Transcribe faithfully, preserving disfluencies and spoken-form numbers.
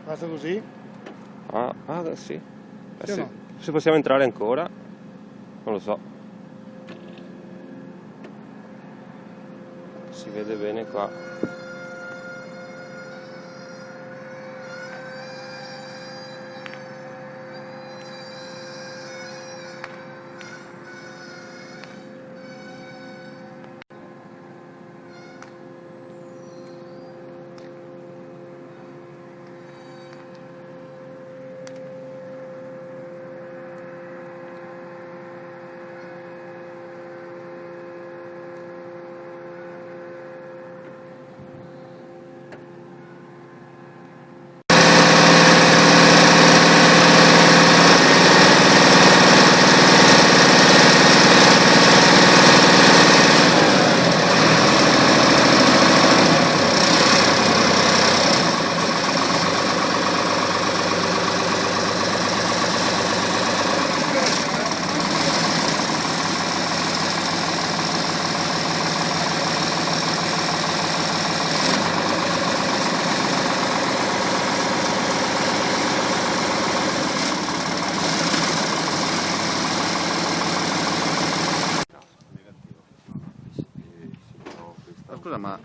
Pasa cusì? Ah, ah, sì. Eh, sì o se, no? Se possiamo entrare ancora? Non lo so. Si vede bene qua. Ma scusa, ma